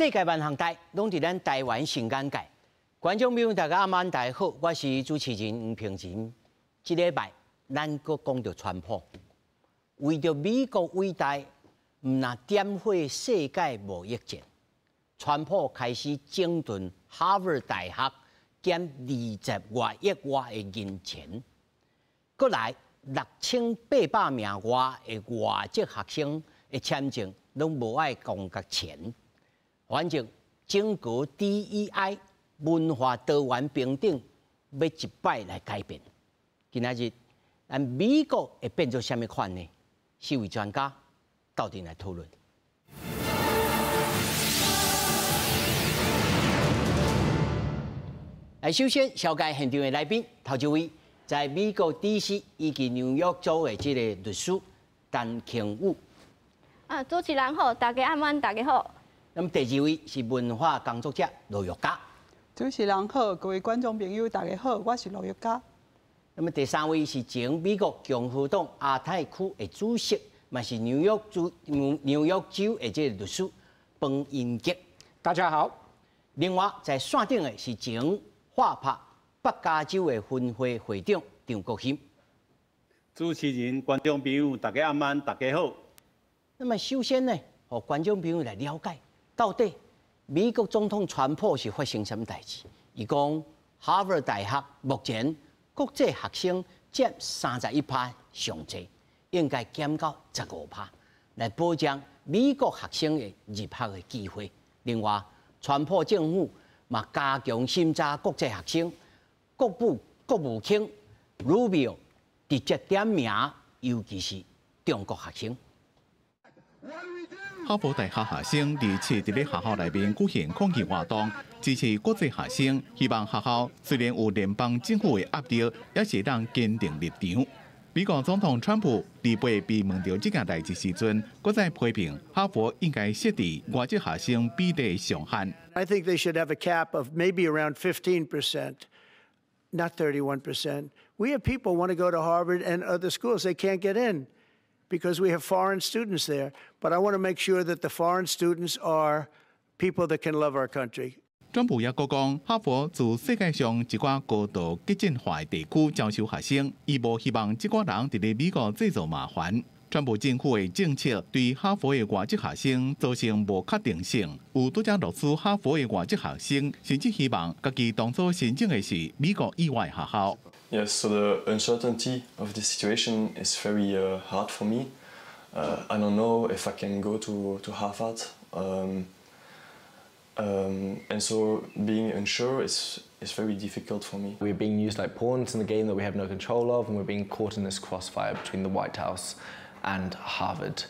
世界萬項代攏佇咱台灣新眼界。觀眾朋友大家暗晚大家好，我是主持人黃平仁。這禮拜咱閣講著川普，為著美國偉大，毋但點火世界貿易戰，川普開始整頓哈佛大學，減20外億外的銀錢，閣來6800名外的外籍學生的簽證攏無愛講價錢。反正整個 DEI 文化多元平等欲一擺來改變。今仔日咱美國會變做啥物款呢？四位專家鬥陣來討論。來，首先紹介現場的來賓，頭一位在美國 DC 以及紐約州的這個律師陳慶武。啊，主持人好，大家暗晚，大家好。那麼第二位是文化工作者羅玉嘉。主持人好，各位觀眾朋友大家好，我是羅玉嘉。那麼第三位是前美國共和黨亞太區的主席，嘛是紐約州的這個律師彭英傑。大家好。另外在線頂的是前華柏北加州的分會會長張國興。主持人、觀眾朋友大家暗晚，大家好。那麼首先呢，予觀眾朋友來了解，到底美國總統川普是發生啥物代誌？伊講哈佛大學目前國際學生佔31趴上濟，應該減到15趴，來保障美國學生的入學的機會。另外，川普政府嘛加強審查國際學生，國務卿魯比奧直接點名，尤其是中國學生。哈佛大學學生27佇咧學校內面舉行抗議活動，支持國際學生，希望學校雖然有聯邦政府的壓力，也是當堅定立場。美國總統川普禮拜被問著這件代誌時陣，閣再批評哈佛應該設置外籍學生比例上限。 I think they should have a cap of maybe around 15%, not 31%. We have people want to go to Harvard and other schools, they can't get in because we have foreign students there. But I want to make sure that the foreign students are people that can love our country. 川普也閣講，哈佛自世界上一寡高度激進化的地區招收學生，伊無希望這寡人佇咧美國製造麻煩。川普政府的政策對哈佛的外籍學生造成無確定性，有拄才錄取哈佛的外籍學生，甚至希望家己當初申請的是美國以外學校。 Yes, so the uncertainty of this situation is very hard for me. I don't know if I can go to Harvard. And so being unsure is very difficult for me. We're being used like pawns in a game that we have no control of, and we're being caught in this crossfire between the White House and Harvard.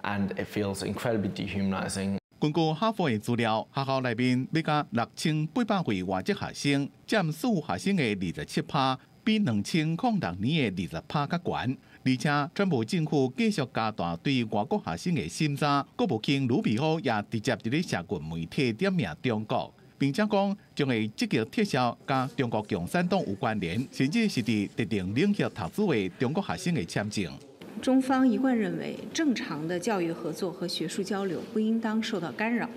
And it feels incredibly dehumanizing. 根據哈佛的資料，學校內面欲共6800位外籍學生，佔所有學生的27趴，比2006年的20趴較懸。而且，川普政府繼續加大對外國學生的審查，國務卿魯比奧也直接佇咧社群媒體點名中國，並且講將會積極撤銷佮中國共產黨有關聯，甚至是佇特定領域讀書的中國學生的簽證。中方一貫認為，正常的教育合作和學術交流不應當受到干擾。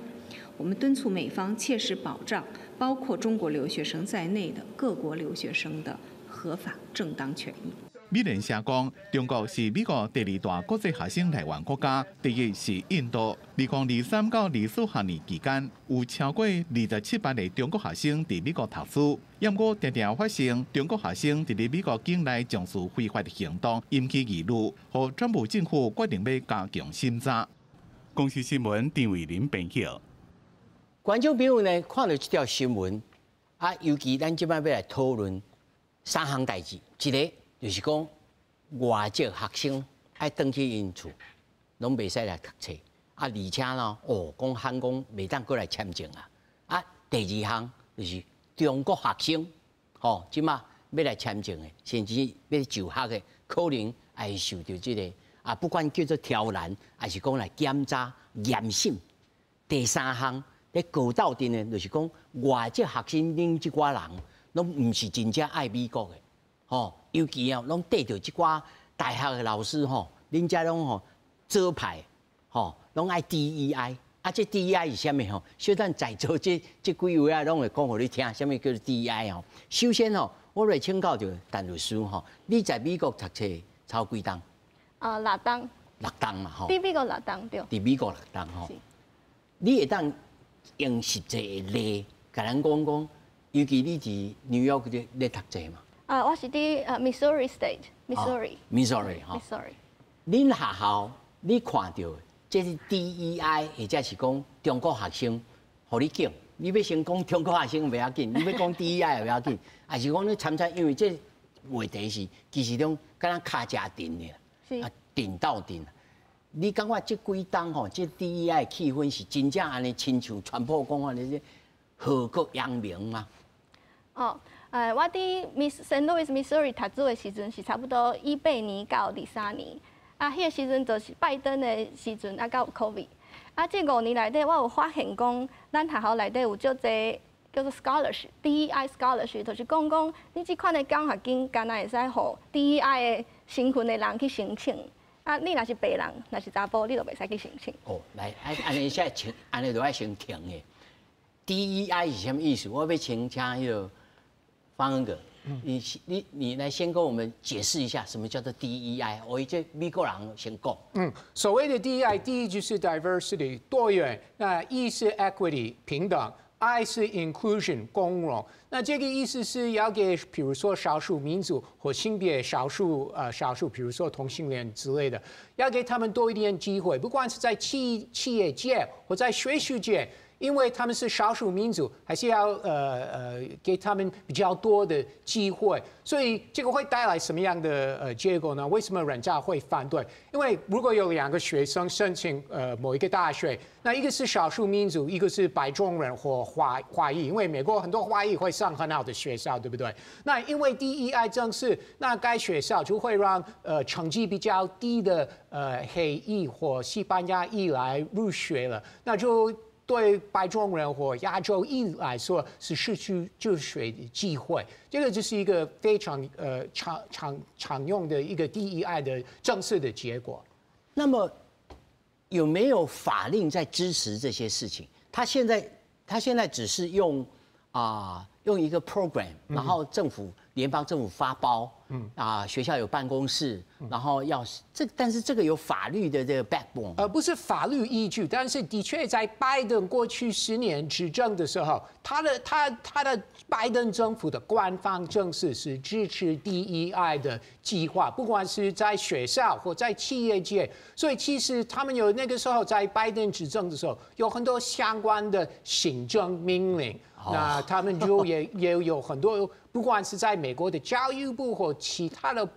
我們敦促美方切實保障包括中國留學生在內的各國留學生的合法正當權益。美聯社講，中國是美國第二大國際學生來源國家，第一是印度。2023到24學年期間，有超過27萬个中國學生佇美國讀書。毋過，常常發生中國學生佇咧美國境內從事非法的行動，引起疑慮，予川普政府決定欲加強審查。公視新聞陳慧琳編譯。觀眾朋友呢，看著這條新聞，啊，尤其咱這擺欲來討論三項代誌，一個就是講外籍學生愛轉去𪜶厝，攏袂使來讀冊。啊，而且呢，哦，講喊講袂當閣來簽證啊。啊，第二項就是中國學生，吼，這馬欲來簽證的，甚至欲就學的，可能會受著這個啊，不管叫做挑攔，還是講來檢查嚴審。第三項咧高鬥陣的，就是講外籍學生恁這寡人，攏毋是真正愛美國的，吼，尤其哦，攏綴著這寡大學的老師吼，恁遮攏吼左派，吼，攏愛 DEI，啊，這 DEI 是啥物吼？小等在座這幾位啊，攏會講予你聽，啥物叫做 DEI 吼？首先吼，我來請教著陳律師吼，你在美國讀冊超幾冬？啊，六冬。六冬嘛吼。佇美國六冬對。佇美國六冬吼。你會當用實際的例，共咱講講，尤其你佇紐約咧讀冊嘛？啊，我是佇Missouri State，Missouri。 Missouri 吼。 Missouri。恁學校你看著的，這是 DEI，或者是講中國學生，予你揀，你欲先講中國學生袂要緊，你欲講 DEI 也袂要緊，抑是講你參參，因為這話題是其實攏敢若尻食陣的，啊，陣鬥陣。你感覺這幾冬吼，這 DEI 的氣氛是真正按呢，親像川普講按呢，禍國殃民嗎？哦，我佇 St. Louis, Missouri 讀書的時陣是差不多18年到23年，啊，彼個時陣就是拜登的時陣，啊，閣有 COVID。啊，這5年內底，我有發現講，咱學校內底有足濟叫做 scholarship，DEI scholarship，就是講講你這款的獎學金，敢若會使予 DEI 的身份的人去申請。啊，你若是白人，若是查埔，你就袂使去申請。哦，來，按呢現在請，按呢就愛先停的。DEI 是啥物意思？我欲請彼個方恩哥，你來先跟我們解釋一下什麼叫做 DEI。我這美國人先講。所謂的 DEI，D 就是 diversity 多元，那 E 是 equity 平等，I 是 inclusion 共融。那這個意思是要給，比如說少數民族或性別少數，比如說同性戀之類的，要給他們多一點機會，不管是在企業界或在學術界。因為他們是少數民族，還是要給他們比較多的機會，所以這個會帶來什麼樣的結果呢？為什麼人家會反對？因為如果有兩個學生申請某一個大學，那一個是少數民族，一個是白種人或華裔，因為美國很多華裔會上很好的學校，對不對？那因為 DEI 政策，那該學校就會讓成績比較低的黑裔或西班牙裔來入學了，那就對白種人或亞洲裔來說是失去就學的機會，這個就是一個非常常用的一個 DEI 的政策的結果。那麼有沒有法令在支持這些事情？他現在只是用一個 program，然後政府聯邦政府發包，學校有辦公室，然後要這，但是這個有法律的這個 backbone，不是法律依據，但是的確在拜登過去10年執政的時候，他的拜登政府的官方政策是支持 DEI 的計劃，不管是在學校或在企業界，所以其實他們有那個時候在拜登執政的時候，有很多相關的行政命令。那他們就也有很多，不管是在美國的教育部或其他的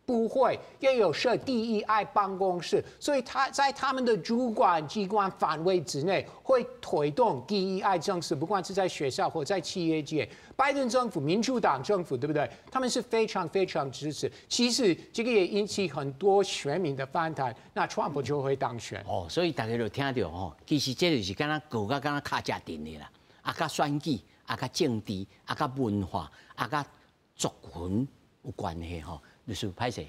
部會，也有設 DEI 辦公室，所以他在他們的主管機關範圍之內，會推動 DEI 政策，不管是在學校或在企業界。拜登政府、民主黨政府，對不對？他們是非常非常支持。其實這個也引起很多選民的反彈，那川普就會當選。哦，所以大家就聽著吼，其實這就是敢若告甲敢若尻食陣的啦。啊，佮選舉，啊，佮政治，啊，佮文化，啊，佮族群有關係吼。律師歹勢，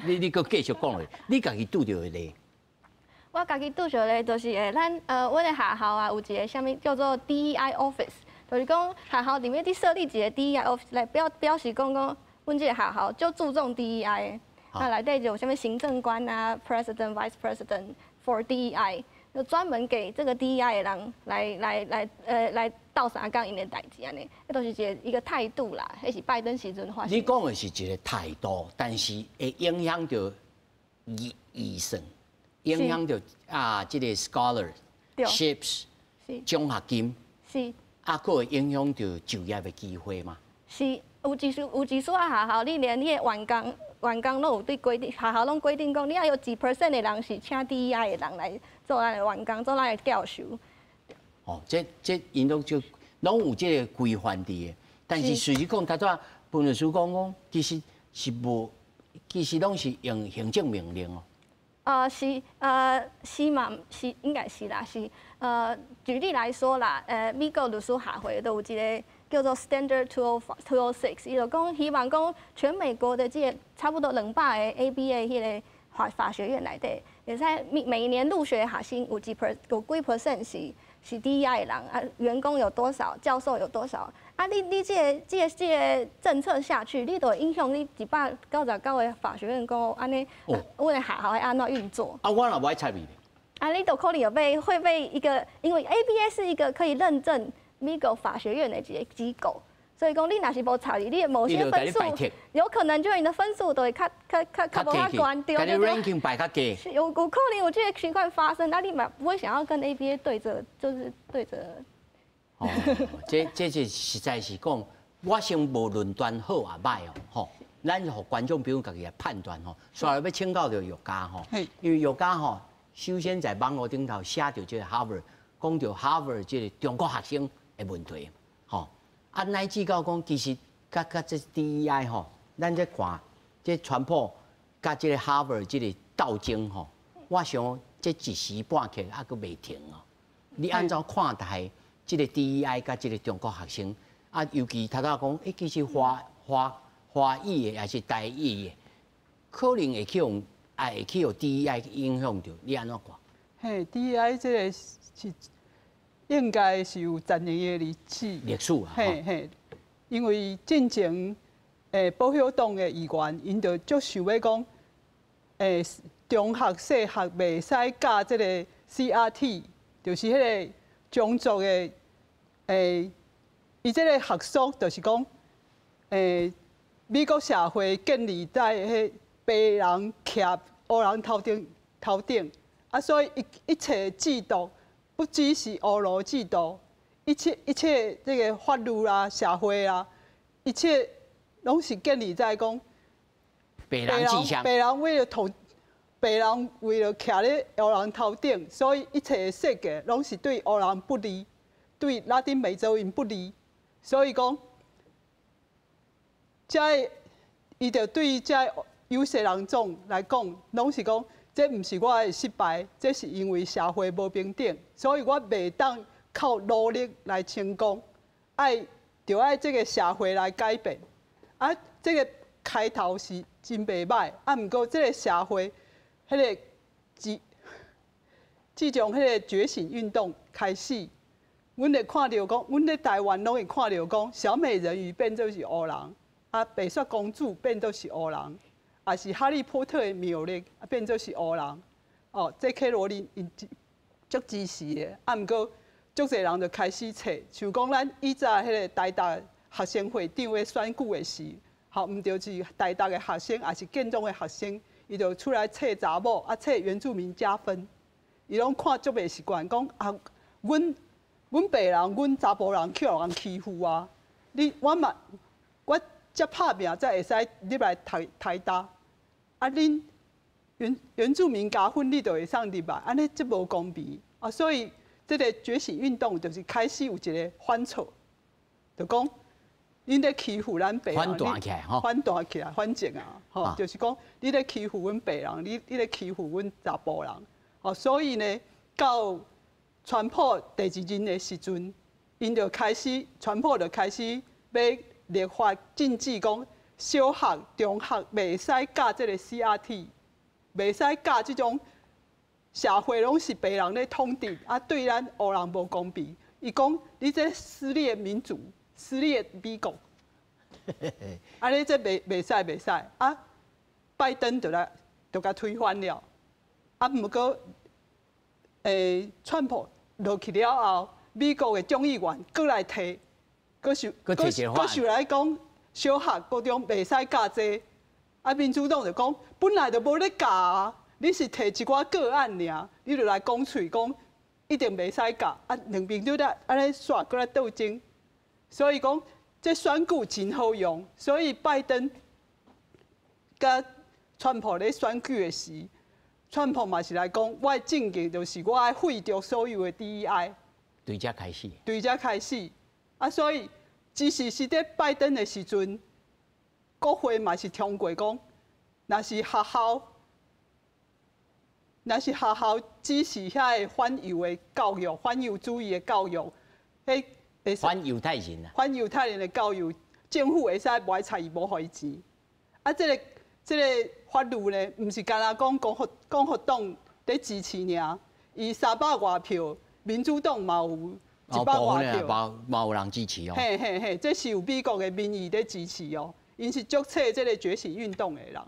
你閣繼續講落，你家己拄著的例。我家己拄著的就是咱阮的學校啊，有一個啥物叫做 DEI office，就是講學校裡面佇設立一個 DEI office 來表示講阮這個學校足注重 DEI 的。啊，內底就有啥物行政官啊，President、Vice President for DEI。就專門給這個 DEI 的人來鬥相共𪜶的代誌按呢，彼都是一個態度啦，彼是拜登時陣發生。你講的是一個態度，但是會影響著預算，影響著啊，這個 scholarships 獎學金，啊，閣會影響著就業的機會嗎？是，有一所學校，你連你的員工攏有對規定，學校攏規定講，你愛有幾 percent 的人是請 DEI 的人來做咱的員工，做咱的教授。哦，這𪜶攏就攏有這個規範佇的，但是事實講，頭拄仔彭律師講講，其實是無，其實攏是用行政命令哦。是嘛，是應該是啦，是舉例來說啦，美國律師協會都有一個叫做 Standard 205 206，伊就講希望講全美國的這個差不多200個 ABA 彼個法學院內底，會使每一年入學學生有幾 percent 是 DEI 的人啊？員工有多少？教授有多少？啊，你這個政策下去，你就會影響你199個法學院講按呢，阮的學校會按怎運作？啊，我若無愛插伊。啊，你都可能會被一個，因為 ABA 是一個可以認證美國法學院的一個機構，所以講你若是無插伊，你的某些分數有可能就你的分數都會較無遐懸，對。共你 ranking 排較低。有可能有這個情況發生，那你嘛不會想要跟 ABA 對著，就是對著。哦，這是實在是講，我先無論斷好抑䆀哦，吼，咱予觀眾朋友家己來判斷吼。所以欲請教著玉嘉吼，因為玉嘉吼，首先在網路頂頭寫著這個 Harvard，講著 Harvard 這個中國學生的問題，吼，啊乃至到講其實佮這 DEI 吼，咱這看這川普佮這個 Harvard 這個鬥爭吼，我想這一時半刻猶閣袂停哦。你按怎看待這個 DEI 佮這個中國學生？啊，尤其頭拄仔講，欸，其實華裔的抑是台裔的，可能會去予啊，會去予 DEI 影響著，你按怎看？嘿，DEI 這個是應該是有十年的歷史。歷史啊。嘿嘿，因為進前保守黨的議員，𪜶就足想欲講，中學細學袂使教這個 CRT，就是彼個種族的伊這個學說就是講，美國社會建立在彼白人徛烏人頭頂，啊，所以一切制度，不只是烏奴制度，一切這個法律啦、社會啦，一切攏是建立在講白人至上。白人為了徛咧烏人頭頂，所以一切的設計攏是對烏人不利，對拉丁美洲人不利。所以講，這伊就對這有色人種來講，攏是講，這毋是我的失敗，這是因為社會無平等，所以我袂當靠努力來成功，著愛這個社會來改變。啊，這個開頭是真袂䆀，啊，毋過這個社會，彼個自從彼個覺醒運動開始，阮會看著講，阮佇台灣攏會看著講，小美人魚變做是烏人，啊，白雪公主變做是烏人，也是哈利波特的妙麗變做是烏人。哦，這 J.K. 羅琳𪜶足支持的，啊，毋過足濟人就開始揣，像講咱以早彼個台大學生會長咧選舉的時，吼，毋著是台大的學生，抑是建中的學生，伊就出來揣查某，啊，揣原住民加分，伊攏看足袂習慣，講啊，阮白人，阮查埔人去予人欺負啊！你我嘛，我才拍拚才會使入來讀台大，啊，恁原住民加分，你就會使入來，按呢這無公平啊！所以這個覺醒運動就是開始有一個反挫，就講恁咧欺負咱白人，反彈起來吼，反彈起來，反正啊，吼，就是講你咧欺負阮白人，你咧欺負阮查埔人，哦，所以呢，到川普第二任的時陣，𪜶就開始，川普就開始欲立法禁止講小學、中學袂使教這個 CRT，袂使教這種社會攏是白人咧統治，啊，對咱烏人無公平。伊講你這撕裂民族、撕裂美國，啊，你這袂使，啊，拜登就來就共推翻了，啊，毋過，川普落去了後，美國的眾議員閣來提，閣想來講小學、高中袂使教這個，啊，民主黨就講本來就無咧教啊，你是提一寡個案爾，你就來講喙講一定袂使教，啊，兩邊都咧按呢煞閣來鬥爭，所以講這選舉真好用，所以拜登佮川普咧選舉的時，川普嘛是來講，我的政見就是我愛廢掉所有的 DEI。對這開始。對這開始，啊，所以其實是佇拜登的時陣，國會嘛是通過講，若是學校支持遐个反猶的教育、反猶主義的教育，彼反猶太人啊，反猶太人的教育，政府會使無愛採伊，無予伊錢。啊，這個這个法律呢，毋是干焦講共和黨咧支持爾，伊三百外票，民主黨嘛有一百外票，嘛有人支持哦。嘿嘿嘿，這是有美國的民意咧支持哦，𪜶是足冊這个覺醒運動的人。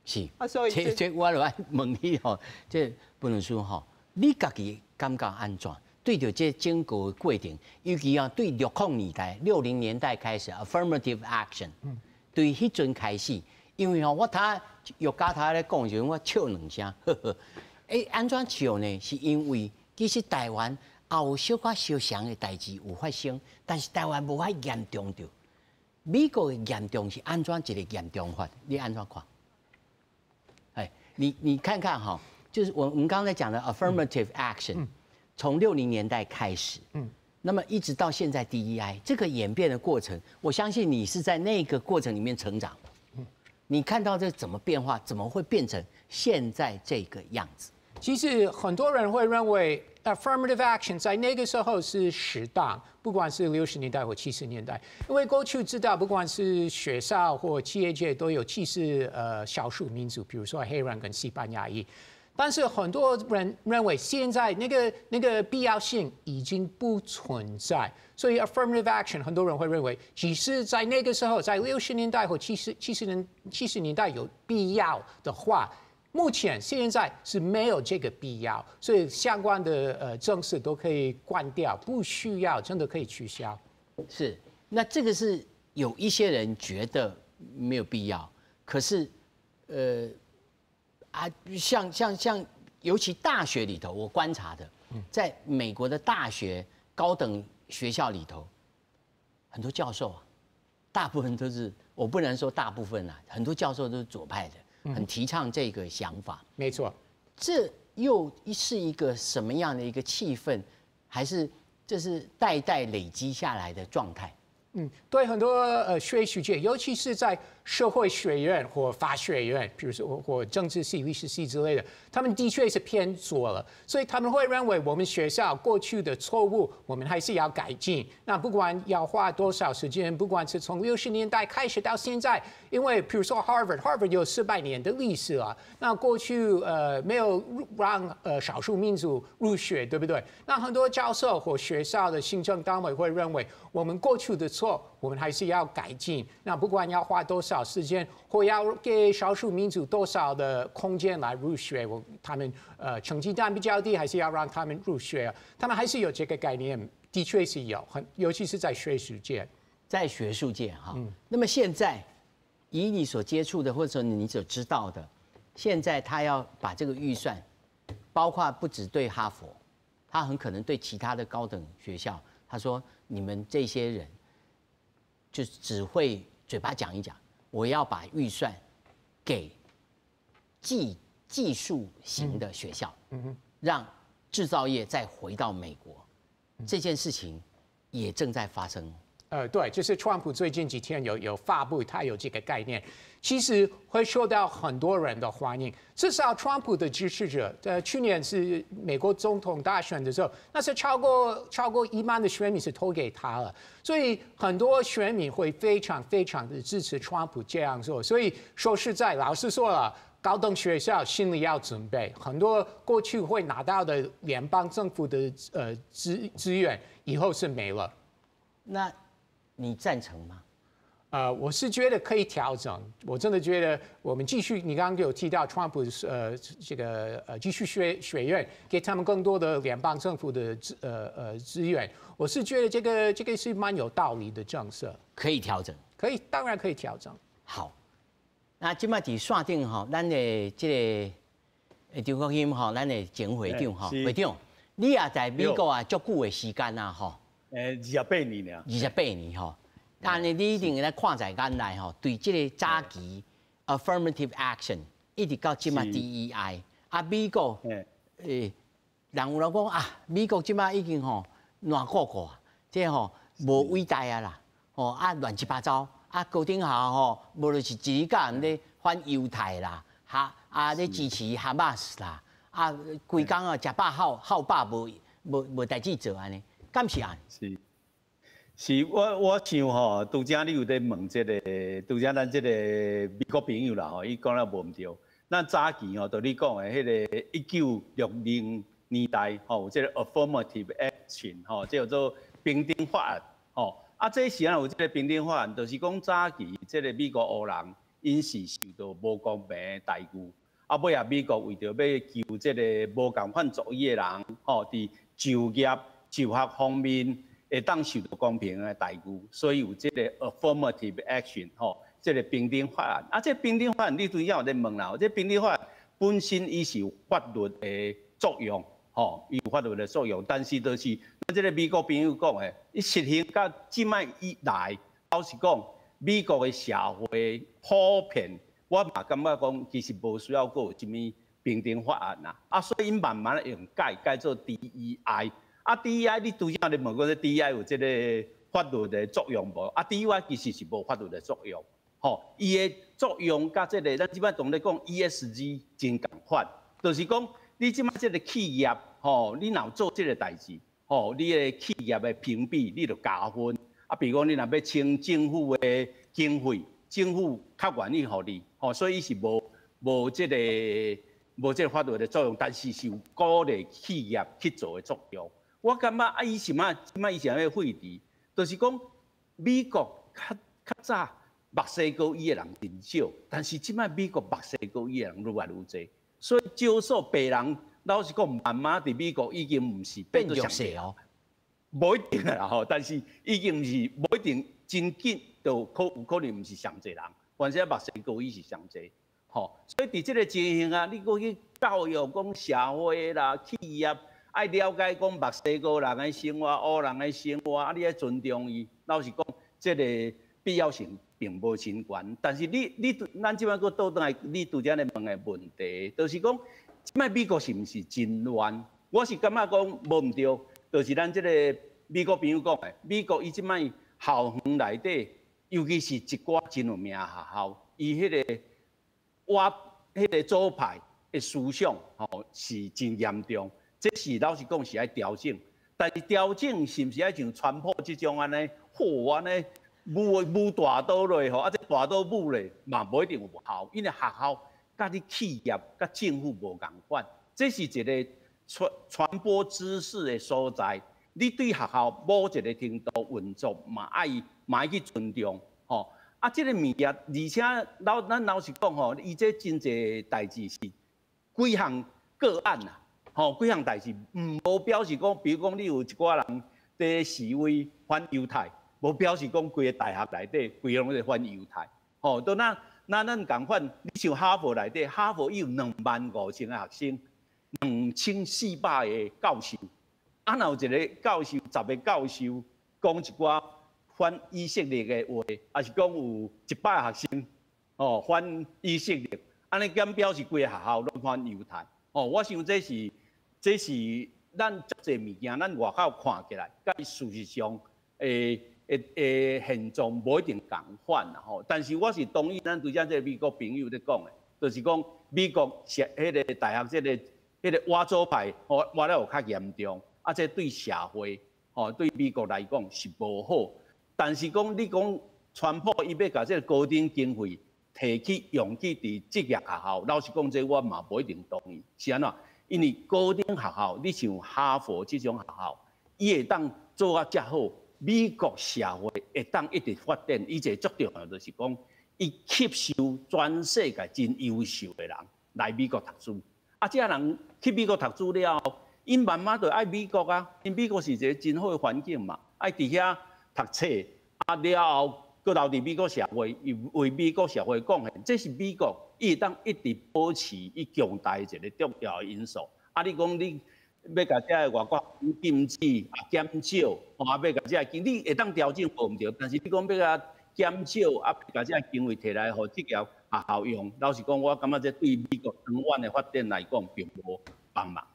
是，啊，所以這我就愛問你吼，這本律師吼，你家己感覺按怎？對著這整個過程，尤其啊，對60年代、60年代開始，affirmative action，對彼陣開始，因為吼，我頭玉嘉頭咧講時陣，我笑兩聲，呵呵。欸，按怎笑呢？是因為其實台灣也有小可相像的代誌有發生，但是台灣無遐嚴重著。美國的嚴重是按怎一個嚴重法？你按怎看？哎，你看看哈，就是我們剛才講的 affirmative action。從60年代開始，那麼一直到現在 DEI 這個演變的過程，我相信你是在那個過程裡面成長，你看到這怎麼變化，怎麼會變成現在這個樣子？其實很多人會認為 affirmative action 在那個時候是適當，不管是60年代或70年代，因為過去知道，不管是學校或企業界都有歧視少數民族，比如說黑人跟西班牙裔。但是很多人認為現在那個必要性已經不存在，所以 affirmative action 很多人會認為，即使在那個時候，在60年代或70年代有必要的話，目前現在是沒有這個必要，所以相關的政策都可以關掉，不需要，真的可以取消。是，那這個是有一些人覺得沒有必要，可是啊，像，尤其大學裡頭，我觀察的，在美國的大學高等學校裡頭，很多教授啊，大部分都是，我不能說大部分啊，很多教授都是左派的，很提倡這個想法。沒錯，這又是一個什麼樣的一個氣氛？還是這是代代累積下來的狀態？嗯，對很多學術界，尤其是在社會學院或法學院，比如說或政治系、歷史系之類的，他們的確是偏左了，所以他們會認為我們學校過去的錯誤，我們還是要改進。那不管要花多少時間，不管是從60年代開始到現在，因為比如說 Harvard，Harvard 有400年的歷史了，那過去沒有讓少數民族入學，對不對？那很多教授或學校的行政單位會認為，我們過去的錯，我們還是要改進。那不管要花多少時間，或要給少數民族多少的空間來入學，他們成績單比較低，還是要讓他們入學。他們還是有這個概念，的確是有，很尤其是在學術界，在學術界哈。那麼現在以你所接觸的，或者說你所知道的，現在他要把這個預算，包括不止對哈佛，他很可能對其他的高等學校，他說你們這些人就只會嘴巴講一講，我要把預算給技術型的學校，讓製造業再回到美國，這件事情也正在發生。對，就是川普最近幾天有發布，他有這個概念，其實會受到很多人的歡迎。至少川普的支持者，去年是美國總統大選的時候，那是超過一半的選民是投給他了，所以很多選民會非常非常的支持川普這樣做。所以說實在，老實說了，高等學校心裡要準備，很多過去會拿到的聯邦政府的資源，以後是沒了。那你贊成嗎？我是覺得可以調整。我真的覺得我們繼續，你剛剛有提到川普這個繼續學院，給他們更多的聯邦政府的資源。我是覺得這個是蠻有道理的政策，可以調整，可以，當然可以調整。好，那這擺佇線頂吼，咱的這個張國興吼，咱的前會長吼，會長，你也在美國啊足久的時間啊吼。28年了。28年吼。但是你一定會看在眼內吼，對這個早期 affirmative action 一直到這擺 DEI 啊，美國人有人講啊，美國這擺已經吼爛鼓鼓啊，這吼無偉大啊啦，吼啊亂七八糟啊，高等校吼無就是一日到晚咧反猶太啦，哈啊咧支持哈馬斯啦，啊規工啊食飽耗耗飽無代誌做按呢，敢是按呢？是。是我想吼，拄才你有咧問這个，拄才咱這个美國朋友啦吼，伊講了無毋對。咱早期吼，就你講的彼个1960年代吼，有這个 affirmative action 吼，這叫做平等法案吼。啊，這時陣有這个平等法案，就是講早期這个美國黑人𪜶是受到無公平的待遇。啊，尾仔美國為著欲求這个無仝款族裔的人吼，佇就業、就學方面會當受到公平的待遇，所以有這个 affirmative action 吼，這个平等法案。啊，這个平等法案你拄才有咧問啦，這个平等法案本身伊是有法律的作用，吼，伊有法律的作用，但是就是咱這个美國朋友講的，伊實行到這擺以來，老實講，美國的社會普遍，我嘛感覺講，其實無需要閣有啥物平等法案啦。啊，所以𪜶慢慢用改改做 DEI。啊，DEI 你拄才咧問講這 DEI 有這个法律的作用無？啊，DEI 其實是無法律的作用，吼，伊的作用佮這个咱這擺當咧講 ESG 真仝款，就是講你這擺這个企業，吼，你若有做這个代誌，吼，你的企業的評比你就加分。啊，比如講你若欲請政府的經費，政府較願意予你，吼，所以伊是無這个法律的作用，但是是有鼓勵企業去做的作用。我感覺啊，伊是嘛，這擺伊是按呢廢除，就是講美國較較早墨西哥裔的人真少，但是這擺美國墨西哥裔的人愈來愈濟，所以少數白人老實講，慢慢佇美國已經毋是變弱勢哦，無一定啦吼，但是已經毋是無一定真緊，就可有可能毋是上濟人，反正墨西哥裔是上濟，吼，所以佇這个情形啊，你閣去教育講社會啦、企業。愛了解講墨西哥人的生活、黑人的生活，啊，你愛尊重伊。老實講，這个必要性並無真懸。但是你咱這擺閣倒轉來，你拄才咧問的問題，就是講，這擺美國是毋是真亂？我是感覺講無毋對，就是咱這个美國朋友講的，美國伊這擺校園內底，尤其是一寡真有名的學校，伊彼个倚彼个左派的思想，吼是真嚴重。這是老實講是愛調整，但是調整是毋是愛像川普這種按呢，吼按呢舞舞大刀落吼，啊這大刀舞咧嘛無一定有效，因為學校佮你企業佮政府無仝款，這是一个傳播知識的所在。你對學校某一个程度運作嘛愛去尊重，吼。啊，這个物件，而且咱老實講吼，伊這真濟代誌是幾項個案啦。吼，幾項代誌，毋無表示講，比如講你有一寡人佇示威反猶太，無表示講規个大學內底規个攏咧反猶太。吼，都那咱仝款，你像哈佛內底，哈佛伊有25,000個學生，2400個教授，啊，若有一个教授，10個教授講一寡反以色列的話，抑是講有100個學生，吼反以色列，按呢敢表示規個學校攏反猶太？吼，我想這是咱足濟物件，咱外口看起來，佮事實上的現狀無一定仝款啦吼。但是我是同意咱拄才這个美國朋友咧講的，就是講美國是彼个大學這个彼个倚左派吼，倚了有較嚴重，啊，這對社會吼對美國來講是無好。但是講你講川普伊欲共這个高等經費提去用去佇職業學校，老實講，這我嘛無一定同意。是按怎？因為高等學校，你像哈佛這種學校，伊會當做啊遮好，美國社會會當一直發展。伊一个足重要就是講，伊吸收全世界真優秀的人來美國讀書。啊，這人去美國讀書了後，𪜶慢慢就愛美國啊，因美國是一个真好的環境嘛，愛佇遐讀冊，啊了後，閣留佇美國社會，為美國社會貢獻，這是美國伊會當一直保持伊強大的一个重要的因素。啊，你講你欲共這个外國禁止啊減少，啊欲共這个經，你會當調整無毋對，但是你講欲共減少啊，共這个經費提來予職業學校用，老實講，我感覺這對美國長遠的發展來講，並無幫忙。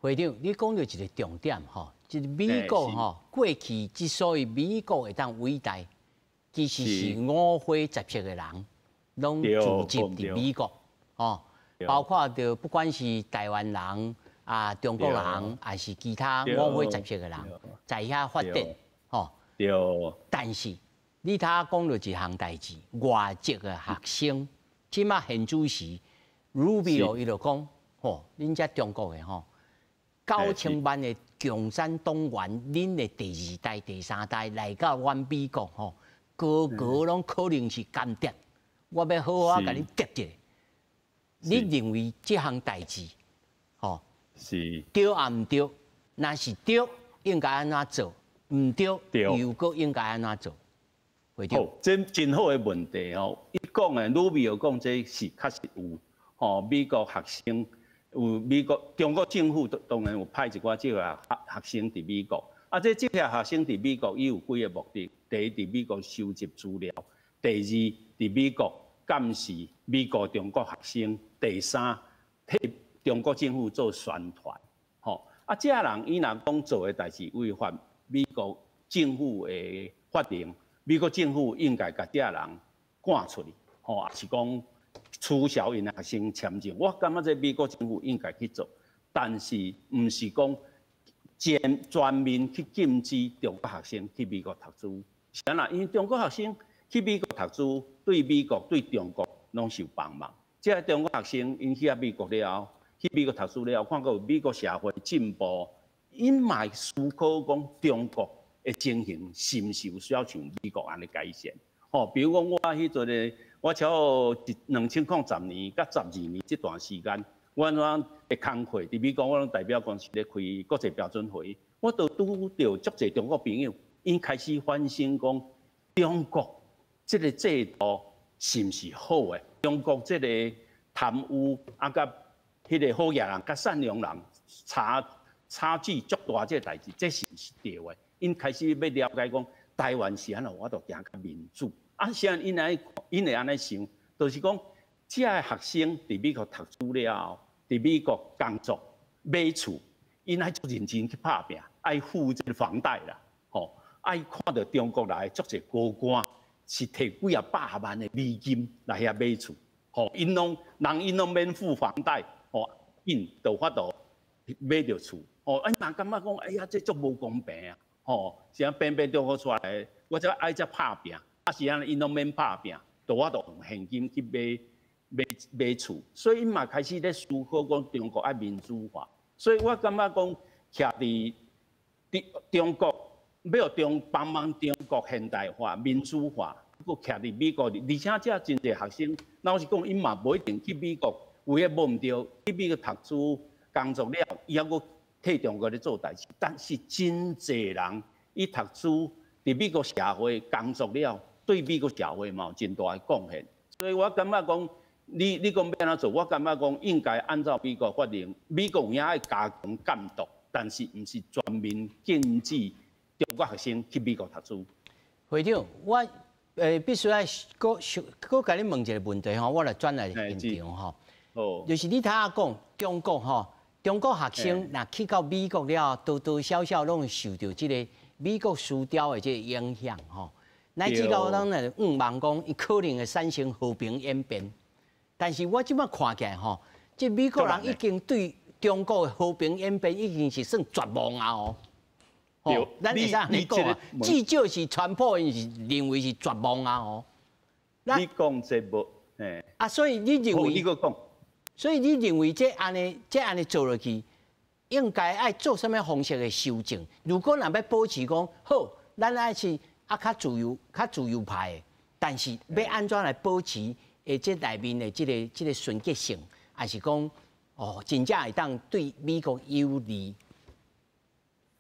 會長，你講著一个重點吼，就是美國吼過去之所以美國會當偉大，其實是五花十色的人攏聚集佇美國，哦，包括著不管是台灣人啊、中國人，還是其他五花十色的人，在遐發展，吼。對。但是你頭講著一項代誌，外籍的學生，這馬現主時，Rubio 伊就講，吼，恁遮中國的吼，9000萬的共產黨員，恁的第二代、第三代來到阮美國吼，個個攏可能是間諜，我欲好好共恁翕一下。你認為這項代誌，吼，對抑毋對？若是對，應該按怎做？毋對，又閣應該按怎做？會好，這真好的問題哦。伊講的魯比奧講這是確實有，吼，美國學生有美國中國政府當然有派一寡這個學生佇美國。啊，這這些學生佇美國伊有幾個目的：第一，佇美國收集資料；第二，佇美國監視美國中國學生；第三，替中國政府做宣傳。吼，啊，這人伊若講做的代誌違反美國政府的法令，美國政府應該共這人趕出去，吼，抑是講取消𪜶的學生簽證。我感覺這美國政府應該去做，但是毋是講全面去禁止中國學生去美國讀書。是按怎？因為中國學生去美國讀書，對美國對中國攏是有幫忙。這個中國學生𪜶去美國了後，去美國讀書了後，看到美國社會進步，𪜶嘛會思考講中國的情形是毋是有需要像美國按呢改善？吼，比如講我彼陣咧，我超過2010年佮12年這段時間，我按怎的工課佇美國，我攏代表公司咧開國際標準會，我都拄著足濟中國朋友，𪜶開始反省講中國這個制度是毋是好的？中國這個貪污啊，佮彼個好額人佮善良人差距足大，這個代誌，這是毋是對的？𪜶開始欲了解講台灣是按怎有法度行較民主，啊，啥𪜶按呢𪜶會按呢想，就是講這个學生佇美國讀書了後，佇美國工作買厝，𪜶愛足認真去拍拚，愛付這個房貸啦，吼，愛看著中國來足濟高官是提幾仔百萬的美金來遐買厝，吼，𪜶攏人𪜶攏免付房貸，吼，𪜶就有法度買著厝，吼，𪜶嘛感覺講，哎呀，這足無公平啊！吼，是按偏偏中國出來，我才愛遮拍拚，啊是按呢𪜶攏免拍拚，就我就用現金去買厝，所以𪜶嘛開始咧思考講中國愛民主化，所以我感覺講，徛佇中國欲中幫忙中國現代化、民主化，閣徛佇美國，而且遮真濟學生，老實講，𪜶嘛無一定去美國，有的無毋對，去美國讀書工作了，伊猶閣替中國咧做代誌，但是真濟人伊讀書佇美國社會工作了，對美國社會嘛有真大的貢獻。所以我感覺講，你講欲按怎做，我感覺講應該按照美國法令，美國有影愛加強監督，但是毋是全面禁止中國學生去美國讀書。會長，我必須愛閣閣共你問一個問題吼，我來轉來現場吼。就是你頭仔講中國吼。中國學生若去到美國了，多多少少攏會受著這個美國思潮的這個影響吼，乃至到咱來向望講，伊可能會產生和平演變。但是我這擺看起來吼，這美國人已經對中國的和平演變已經是算絕望啊！哦，吼，咱會使按呢講啊，至少是川普𪜶是認為是絕望啊！哦，你講這無，嘿，啊，所以你認為？你閣講。所以你認為這按呢，這按呢做落去，應該愛做啥物方式的修正？如果若欲保持講好，咱愛是啊較自由、較自由派的，但是欲按怎來保持的這內面的這個純潔性，抑是講哦，真正會當對美國有利？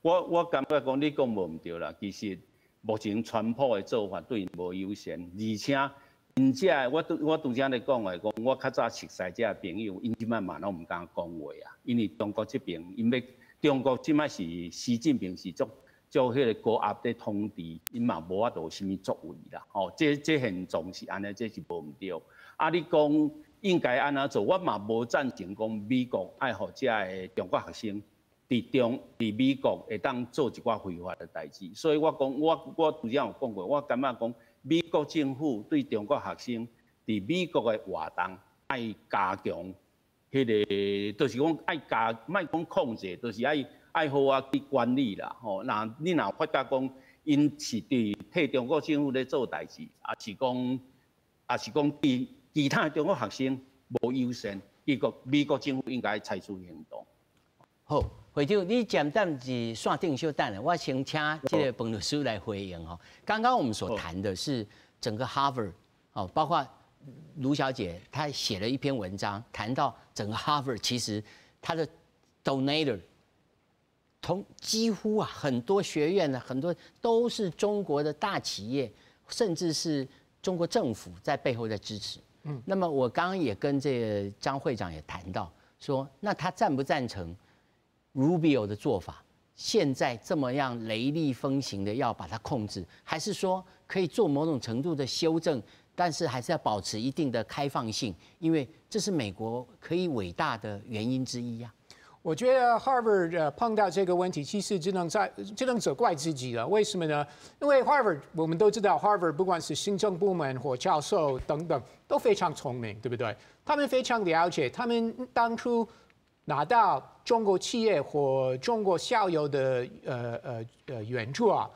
我感覺講你講無毋對啦。其實目前川普的做法對𪜶無友善，而且。𪜶遮我拄才咧講的，講我較早熟似遮朋友，𪜶這擺嘛攏毋敢講話啊，因為中國這邊，𪜶欲中國這擺是習近平是足足彼個高壓咧統治，𪜶嘛無法度有啥物作為啦。吼，這現狀是按呢，這是無毋對。啊，你講應該按怎做，我嘛無贊成講美國愛予遮个中國學生佇美國會當做一寡非法的代誌，所以我講我拄才有講過，我感覺講，美國政府對中國學生佇美國的活動愛加強，彼個就是講愛加，莫講控制，就是愛愛好好去管理啦。吼，若你若發覺講 𪜶是佇替中國政府咧做代誌，抑是講對其他中國學生無友善，美國政府應該採取行動。好，會長，你簡單是線頂稍等，我先請這個彭律師來回應吼。剛剛我們所談的是整個 Harvard 哦，包括盧小姐她寫了一篇文章，談到整個 Harvard 其實它的 donator 同幾乎啊很多學院呢，很多都是中國的大企業，甚至是中國政府在背後在支持。那麼我剛剛也跟這個張會長也談到，說那他贊不贊成 Rubio 的做法？現在這麼樣雷厲風行的要把它控制，還是說可以做某種程度的修正，但是還是要保持一定的開放性，因為這是美國可以偉大的原因之一呀。我覺得 Harvard 碰到這個問題，其實只能責怪自己了。為什麼呢？因為 Harvard 我們都知道，Harvard 不管是行政部門或教授等等，都非常聰明，對不對？他們非常了解，他們當初拿到中國企業或中國校友的援助啊，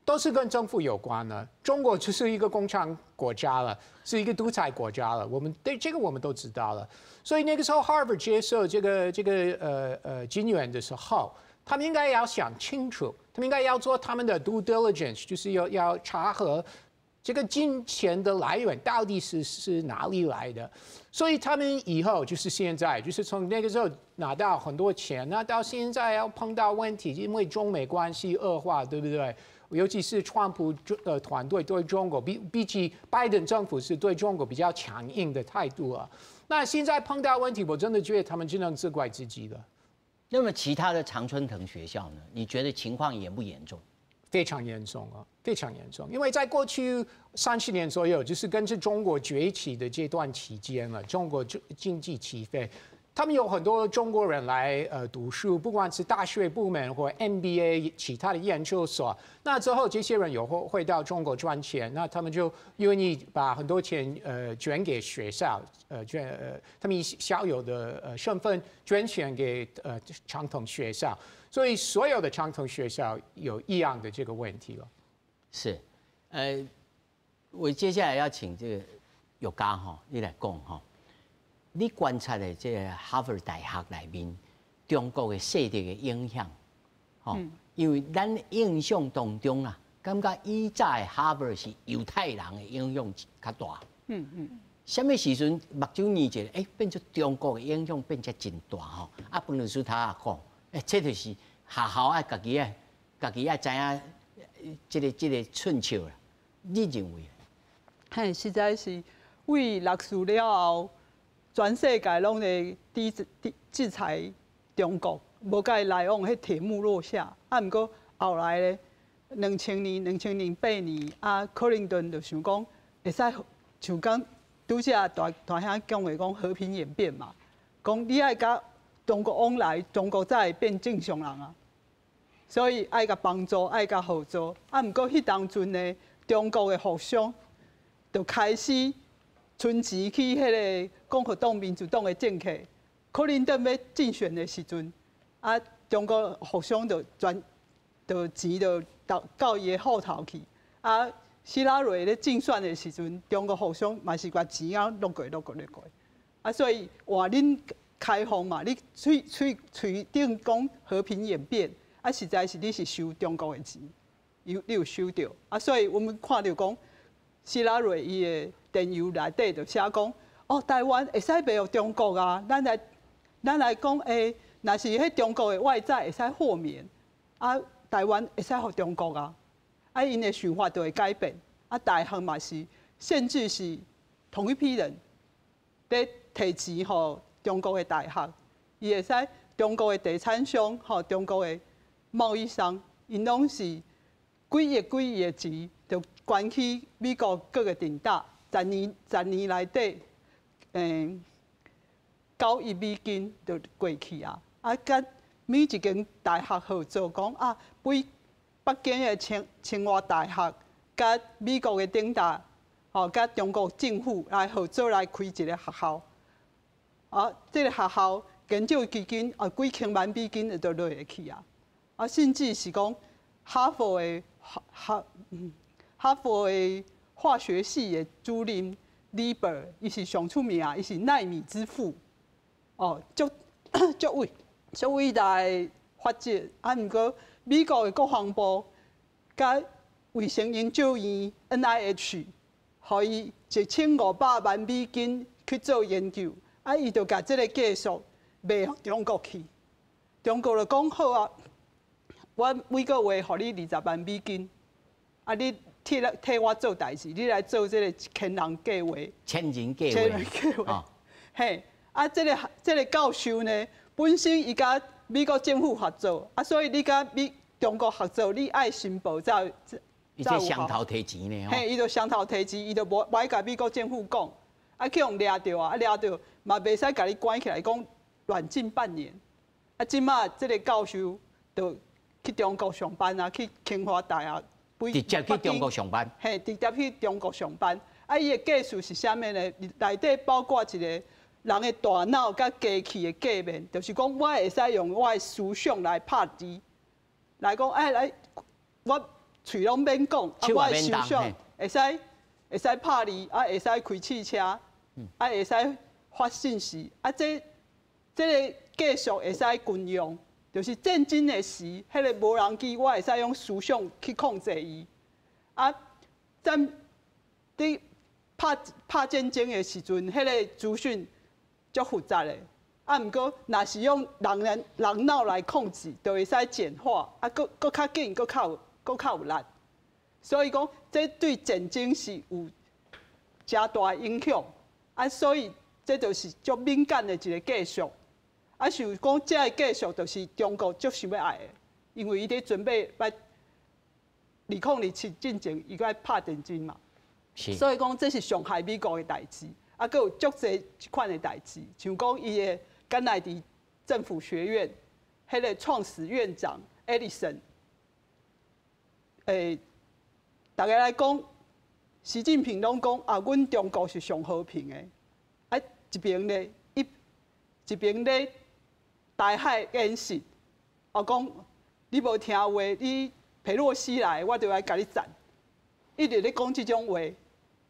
都是跟政府有關的。中國就是一個共產國家了，是一個獨裁國家了。我們對這個我們都知道了。所以那個時候 Harvard 接受這個金援的時候，他們應該要想清楚，他們應該要做他們的 due diligence，就是要查核這個金錢的來源到底是哪裡來的。所以他們以後就是現在，就是從那個時候拿到很多錢，那到現在要碰到問題，因為中美關係惡化，對不對？尤其是川普的團隊對中國比起拜登政府是對中國比較強硬的態度啊。那現在碰到問題，我真的覺得他們只能責怪自己了。那麼其他的常春藤學校呢？你覺得情況嚴不嚴重？非常嚴重啊，非常嚴重。因為在過去30年左右，就是跟着中國崛起的這段期間了，中國經濟起飛，他們有很多中國人來讀書，不管是大學部門或 MBA 其他的研究所。那之後這些人有會到中國賺錢，那他們就願意把很多錢捐給學校，他們以校友的身份捐錢給長藤學校。所以所有的長藤學校有一樣的這個問題了。是，我接下來要請這個玉嘉哈，你來講哈。你觀察的這個哈佛大學內面，中國的勢力的影響，吼，因為咱印象當中啊，感覺以早的哈佛是猶太人的影響較大。啥物時陣目睭睨一下，變做中國的影響變成真大吼。啊，彭律師他也講，這就是學校愛家己愛知影這個寸尺啦。你認為？嘿，實在是為六四了後，全世界攏咧制裁中國，無共伊來往，彼鐵幕落下。啊，毋過後來咧，2000年、2008年，啊，克林頓就想講，會使像講拄才大大兄講的講和平演變嘛，講你愛共中國往來，中國才會變正常人啊。所以愛共幫助，愛共合作。啊，毋過彼當陣呢，中國的富商就開始存錢去彼個共和黨、民主黨的政客。克林頓欲競選的時陣，啊，中國富商就轉，就錢就到到伊的戶頭去。啊，希拉蕊咧競選的時陣，中國富商嘛是共錢啊落過、落過、落過。啊，所以話恁開放嘛，你喙頂講和平演變，啊，實在是你是收中國的錢，有你有收著。啊，所以阮們看著講，希拉蕊伊的電郵內底就寫講，哦，台灣會使賣予中國啊，咱來講，若是彼中國的外債會使豁免，啊，台灣會使予中國啊，啊，𪜶的想法就會改變，啊，大學嘛是，甚至是同一批人，咧提錢予中國的大學，伊會使中國的地產商，吼，中國的貿易商，𪜶攏是幾億幾億的錢，就捐去美國各個頂大，10年10年內底，9億美金就過去啊！啊，佮每一間大學合作講啊，北京的清華大學，佮美國的頂大，吼，佮中國政府來合作來開一個學校。啊，這個學校研究基金啊，幾千萬美金就落會去啊！啊，甚至是講哈佛的哈佛的化學系的主任李伯，伊是上出名，伊是奈米之父。哦，足足偉足偉大的發跡。啊，毋過美國的國防部佮衛生研究院 NIH，予伊1500萬美金去做研究，啊，伊就共這个技術賣予中國去。中國就講好啊，我每個月予你20萬美金，啊，你替我做代誌，你來做這个千人計劃。千人計劃。千人計劃。嘿，啊，這个教授呢，本身伊佮美國政府合作，啊，所以你佮中國合作，你愛申報才有。伊這雙頭提錢呢？嘿，伊就雙頭提錢，伊就無愛共美國政府講，啊，去予掠著啊，啊掠著嘛袂使共你關起來，講軟禁半年。啊，這馬這个教授就去中國上班啊，去清華大學。直接去中國上班。嘿，直接去中國上班。啊，伊的技術是啥物呢？內底包括一個人的大腦佮機器的界面，就是講我會使用我的思想來拍字，來講哎來，我喙攏免講，啊，我的思想會使拍字，啊，會使開汽車，啊，會使發信息，啊，這个技術會使軍用，就是戰爭的時，彼个無人機我會使用思想去控制伊。啊，戰佇拍戰爭的時陣，彼个資訊足複雜的。啊，毋過若是用人腦來控制，就會使簡化，啊，閣較緊，閣較有力。所以講，這對戰爭是有誠大影響。啊，所以這就是足敏感的一个技術。啊，想講這个技術就是中國足想欲愛的，因為伊佇準備欲2027進前，伊閣愛拍戰爭嘛。所以講，這是傷害美國的代誌。啊，閣有足濟這款的代誌，像講伊的甘迺迪政府學院，彼个創始院長艾利森，逐家來講，習近平攏講啊，阮中國是上和平的，啊，一邊咧，一邊咧台海演習，啊講你無聽話，你佩洛西來，我就來共你戰，一直咧講這種話。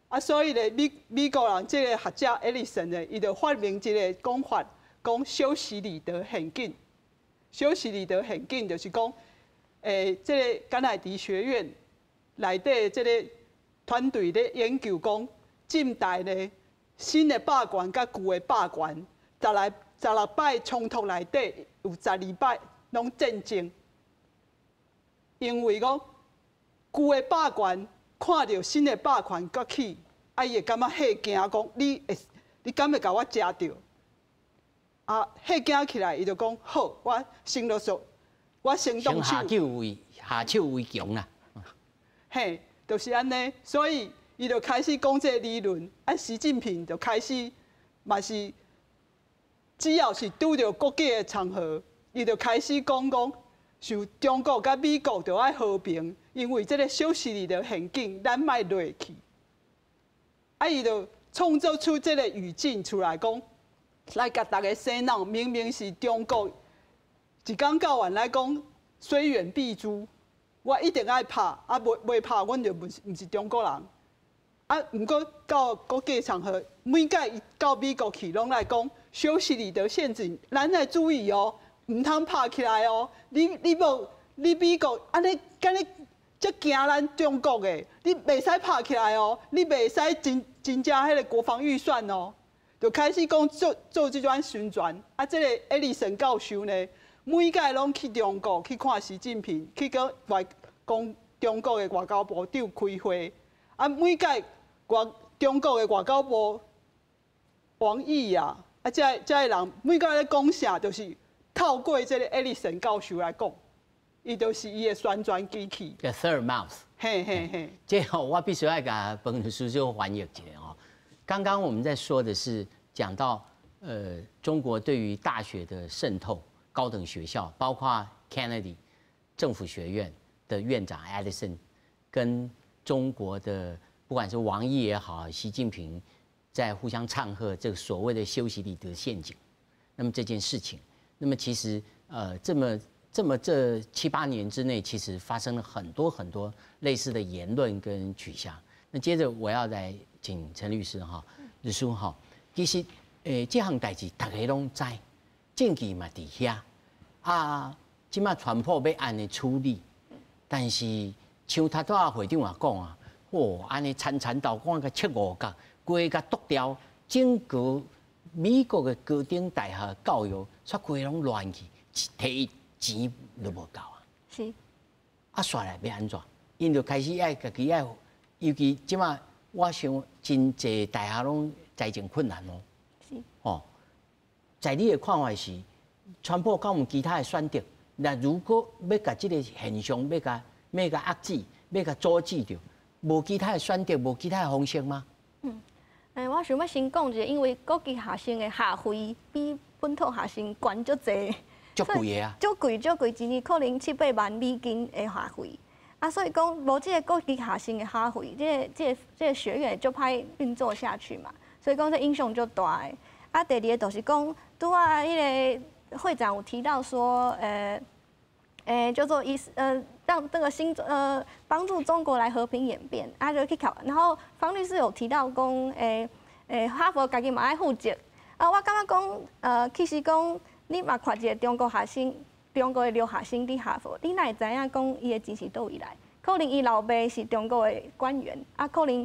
啊，所以咧，美國人這个學者艾利森咧，伊就發明一个講法，講修昔底德陷阱。修昔底德陷阱就是講，這个甘迺迪學院內底這个團隊咧研究講，近代咧新的霸權佮舊的霸權，16擺衝突內底有12擺攏戰爭，因為講舊的霸權看著新的霸權崛起，啊，伊會感覺嚇驚，講你敢會共我食著？啊，嚇驚起來，伊就講好，我先落手，我先動手。下手為強啦。嘿，就是按呢，所以伊就開始講這个理論。啊，習近平就開始嘛是，只要是拄著國際的場合，伊就開始講講，像中國佮美國著愛和平，因為這个修昔底德陷阱，咱莫落去。啊，伊就創造出這个語境出來講，來共逐家洗腦。明明是中國一工到晚來講，雖遠必誅，我一定愛拍，啊，袂拍，阮就毋是中國人。啊，毋過到國際場合，每擺伊到美國去，攏來講修昔底德陷阱，咱愛注意哦，毋通拍起來哦。你美國按呢，敢呢遮驚咱中國的，你袂使拍起來哦，你袂使增加彼个國防預算哦，就開始講做這種宣傳。啊，這个艾利森教授呢，每擺攏去中國去看習近平，去佮外講中國的外交部長開會。啊，每擺中國的外交部王毅啊，啊，這个人每擺咧講啥，就是透過這个艾利森教授來講，伊就是伊的宣傳機器。 The third mouth。嘿嘿嘿。這吼，我必須愛共彭律師就翻譯一下哦。剛剛我們在說的是講到中國對於大學的滲透，高等學校，包括 Kennedy 政府學院的院長 Ellison，跟中國的不管是王毅也好，習近平在互相唱和這個所謂的修昔底德陷阱。那麼這件事情，那麼其實這麼這麼這七八年之內，其實發生了很多很多類似的言論跟取向。那接着我要來請陳律師哈，律師哈，其實這項代誌大家攏知，證據嘛佇遐啊，這馬川普欲按呢處理，但是像頭拄仔會長也講啊，哦，按呢殘殘道講個切五角，規共剁掉，整個美國的高等大學教育，煞規攏亂去，提錢都無夠啊！啊，煞來欲按怎？𪜶就開始愛家己愛，尤其這馬我想真濟大學攏財政困難哦。哦，在你的看法是，川普敢有其他的選擇？那如果欲共這个現象欲共遏制，欲共阻止著，無其他的選擇，無其他的方式嗎？嗯，我想欲先講一下，因為國際學生的學費比本土學生懸足濟。足貴的啊！足貴足貴，一年可能七八萬美金的學費。啊，所以講無這個國際學生的學費，這個學院就歹運作下去嘛。所以講這影響足大的。啊，第二个就是講，拄仔彼个會長有提到說，叫做意思，讓這個新幫助中國來和平演變，啊，就去考。然後方律師有提到講，哈佛家己嘛愛負責。啊，我感覺講，其實講。你嘛看一个中國學生，中國的留學生佇哈佛，你哪會知影講伊的錢是佗位來？可能伊老爸是中國的官員，啊，可能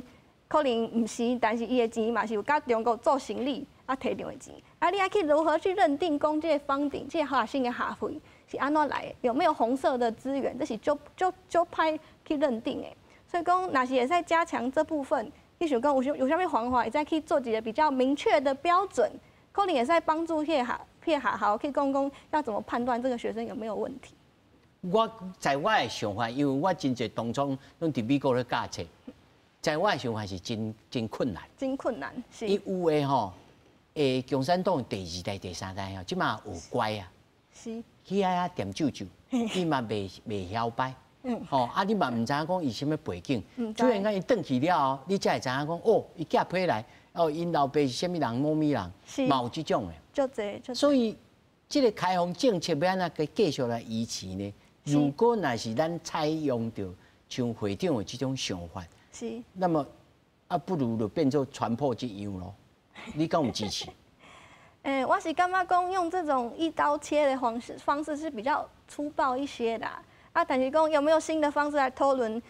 毋是，但是伊的錢嘛是有佮中國做生意啊，提著的錢。啊，你愛去如何去認定講這個 funding，這個學生的學費是按怎來的？有沒有紅色的資源？這是足足足歹去認定的。所以講，若是會使加強這部分，你想講有啥物方法會使去做一个比較明確的標準，可能會使幫助彼个學校去講講要怎麼判斷這個學生有沒有問題。我在我的想法，因為我真濟當初攏佇美國咧教冊，在我的想法是真真困難。真困難，是。伊有的吼，共產黨第二代、第三代吼，這馬學乖啊。去遐遐恬酒酒，伊嘛袂曉擺。吼，啊，你嘛毋知影講伊啥物背景。雖然講伊轉去了後，你才會知影講，哦，伊寄批來，哦，𪜶老爸是啥物人，某物人，嘛有這種的。足濟，足濟。所以，這个開放政策欲按怎繼續來維持呢？如果若是咱採用著像會長的這種想法，那麼啊，不如就變做川普這樣囉。你敢有支持？我是感覺講用這種一刀切的方式是比較粗暴一些的。啊，但是講有沒有新的方式來討論？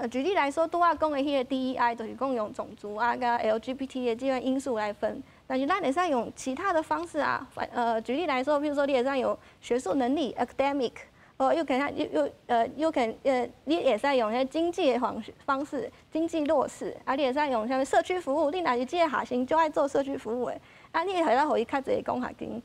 舉例來說，拄仔講的彼个 DEI，就是講用種族啊、佮 LGBT 的這個因素來分。但是咱會使用其他的方式啊，舉例來說，比如說你會使用學術能力（academic），哦，又可能又又呃，又可呃，你會使用彼經濟的方式，經濟弱勢，啊，你會使用啥物社區服務？你若是這个學生就愛做社區服務的，啊，你會使予伊較濟獎學金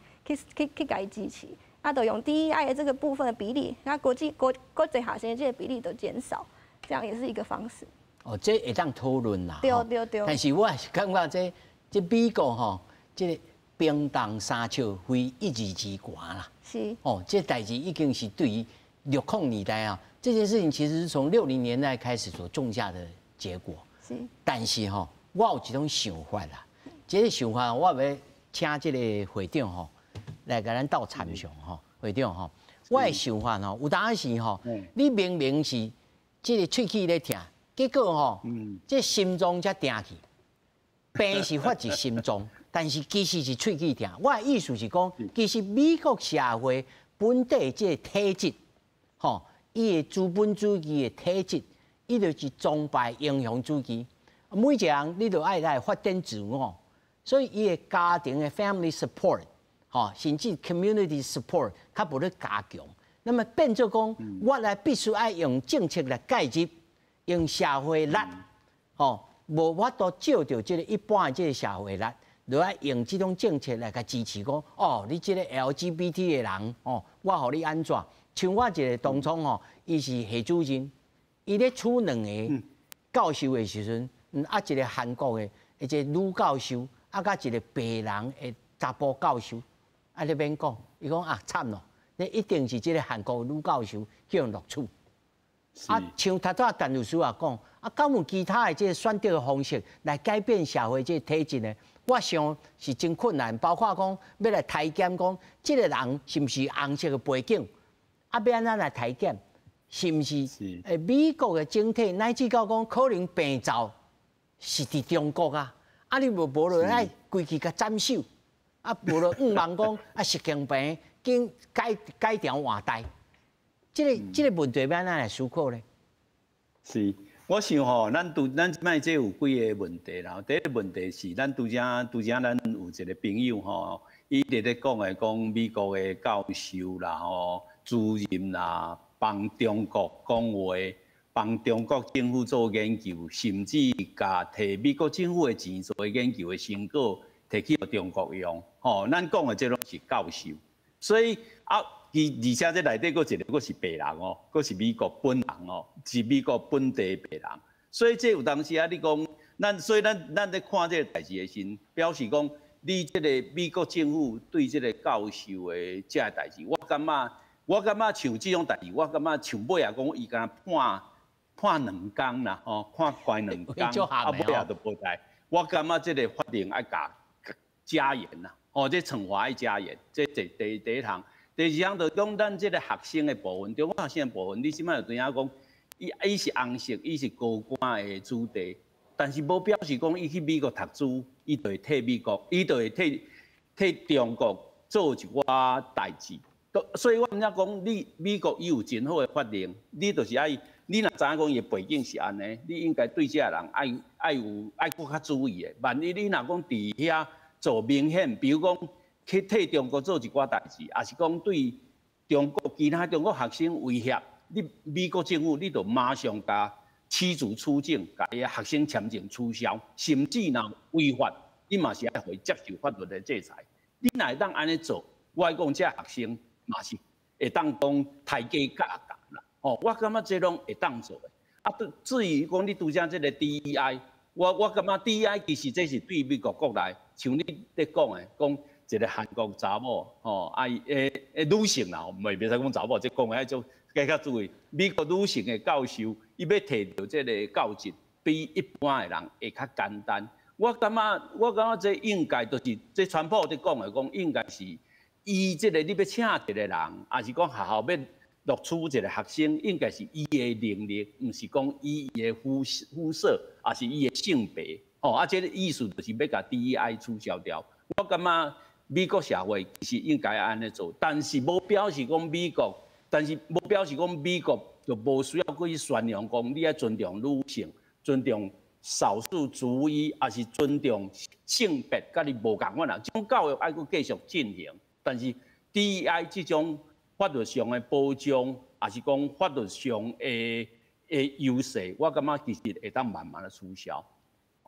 去共伊支持，啊，就用 DEI 的這個部分的比例，那國際學生的這個比例都減少，這樣也是一個方式。哦，這會當討論啦。對對對。但是我是感覺這美國吼，這个冰凍三尺非一日之寒啦。哦，這代誌已經是對於60年代啊，這件事情其實是從60年代開始所種下的結果。但是吼，我有一種想法啦，這个想法我欲請這个會長吼來共咱鬥參詳吼，會長吼，我的想法吼，有當時吼，你明明是這个喙齒咧疼，結果吼，這心臟才定去。病是發自心臟，但是其實是喙齒疼。我的意思是講，其實美國社會本底這个體質，吼，伊的資本主義的體質，伊就是崇拜英雄主義。每一個人你都愛來發展自我，所以伊的家庭的 family support，吼，甚至 community support，較無咧加強。那麼變做講，我來必須愛用政策來介入，用社會力，吼。無法度照著這个一般的這个社會力，就愛用這種政策來共支持講，哦，你這个 LGBT 的人，哦，我予你按怎？像我一个同窗吼，伊是系主任，伊咧取兩个教授的時陣，啊，一个韓國的一个女教授，啊，佮一个白人的查埔教授，啊，你免講，伊講啊慘咯，你一定是這个韓國女教授去予錄取。啊，像頭拄仔陳律師也講，啊，敢有其他的這個選擇的方式來改變社會這個體制呢？我想是真困難，包括講欲來篩檢講，這個人是毋是紅色的背景，啊，欲按怎來篩檢，是毋是？美國的整體乃至到講可能病灶是佇中國啊，啊，你無無論愛規氣共斬首，啊，無論向望講啊，習近平緊改改朝換代。這個問題欲按怎來思考咧？是，我想吼，咱拄咱這擺這有幾个問題啦。第一個問題是，咱拄才拄才咱有一個朋友吼，伊佇咧講的講美國的教授啦吼，主任啦，幫中國講話，幫中國政府做研究，甚至共提美國政府的錢做研究的成果，提去予中國用。吼，咱講的這攏是教授，所以啊。伊而且這內底閣一个閣是白人哦，閣是美國本人哦，是美國本地白人。所以這有當時啊，你講咱，所以咱咱咧看這个代誌的時，表示講你這個美國政府對這个教授的這个代誌，我感覺像這種代誌，我感覺像尾仔講伊敢若判判兩工啦，吼，判關兩工，啊尾仔就無代。我感覺這个法令愛共加嚴啦，吼，這懲罰愛加嚴，這第第第一項。第二項就講咱這个學生的部分，中國學生的部分，你這擺有知影講，伊伊是紅色，伊是高官的子弟，但是無表示講伊去美國讀書，伊就會替美國，伊就會替替中國做一寡代誌。所以我毋才講，你美國伊有真好的法令，你就是愛，你若知影講伊的背景是按呢，你應該對這个人愛愛有愛閣較注意的。萬一你若講佇遐做明顯，比如講，去替中國做一寡代誌，抑是講對中國其他中國學生威脅，你美國政府你就馬上共驅逐出境，共伊學生簽證取消，甚至若違法，你嘛是愛予伊接受法律的制裁。你若會當按呢做，我講這學生嘛是會當講刣雞教教啦。吼，我感覺這攏會當做的。啊，至於講你拄才這个 DEI，我感覺 DEI 其實這是對美國國內，像你咧講的講。一个韓國查某，吼，啊，欸欸女性啦，袂袂使講查某，這講的愛做較較注意。美國女性的教授，伊欲提著這个教職，比一般的人會較簡單。我感覺這應該就是這川普咧講的，講應該是伊這个你欲請一个人，抑是講學校欲錄取一个學生，應該是伊的能力，毋是講伊的膚色，抑是伊的性別。吼，啊，這个意思就是欲共 DEI 取消掉。我感覺美國社會其實應該按呢做，但是無表示講美國，但是無表示講美國就無需要閣去宣揚講你愛尊重女性、尊重少數族裔，抑是尊重性別，佮你無仝款啦。這種教育愛閣繼續進行，但是 DEI 這種法律上的保障，抑是講法律上的的優勢，我感覺其實會當慢慢的取消。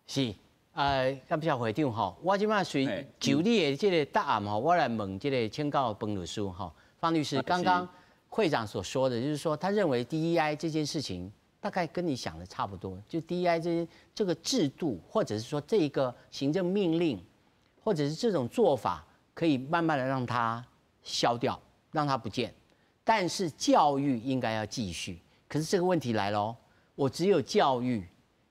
是。感謝會長吼，我這擺隨就你的這个答案吼，我來問這个請教方律師吼，方律師剛剛會長所說的，就是說他認為 DEI 這件事情大概跟你想的差不多，就 DEI 這這個制度，或者是說這個行政命令，或者是這種做法，可以慢慢的讓它消掉，讓它不見，但是教育應該要繼續。可是這個問題來了，我只有教育，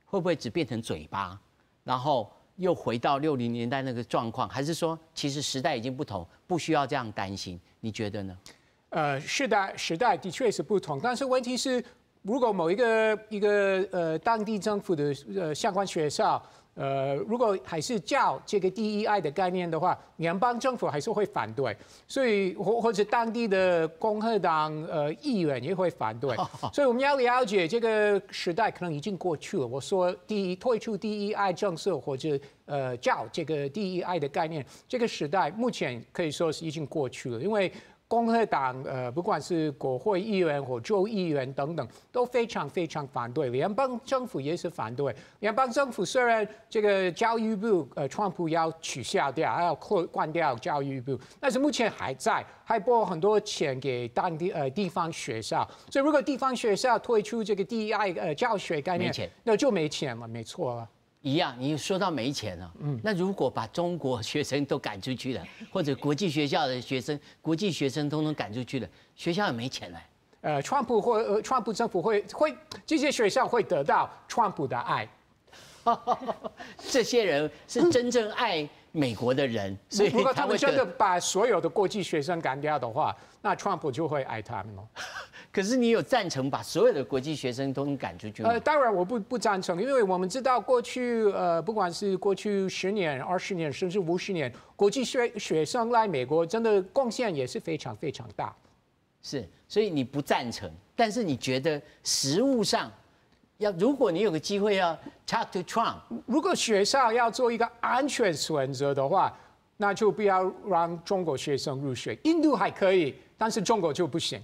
會不會只變成嘴巴？然後又回到60年代那個狀況，還是說其實時代已經不同，不需要這樣擔心？你覺得呢？時代的確是不同，但是問題是，如果某一個當地政府的相關學校，如果還是教這個 DEI 的概念的話，聯邦政府還是會反對，所以或者當地的共和黨議員也會反對，所以我們要了解這個時代可能已經過去了。我說第一推出 DEI 政策或者教這個 DEI 的概念，這個時代目前可以說是已經過去了，因為共和黨不管是國會議員或州議員等等，都非常非常反對。聯邦政府也是反對。聯邦政府雖然這個教育部，川普要取消掉，還要關掉教育部，但是目前還在，還撥很多錢給當地地方學校。所以如果地方學校推出這個 DEI 教學概念，那就沒錢了，沒錯了。一樣，你說到沒錢了，那如果把中國學生都趕出去了，或者國際學校的學生、國際學生通通趕出去了，學校也沒錢了。川普或川普政府會這些學校會得到川普的愛。這些人是真正愛美國的人，所以如果他們真的把所有的國際學生趕掉的話，那川普就會愛他們咯。可是你有贊成把所有的國際學生都趕出去嗎？當然我不贊成，因為我們知道過去不管是過去10年、20年，甚至50年，國際學生來美國真的貢獻也是非常非常大。是，所以你不贊成，但是你覺得實務上要，如果你有個機會要 talk to Trump，如果學校要做一個安全選擇的話，那就不要讓中國學生入學。印度還可以，但是中國就不行。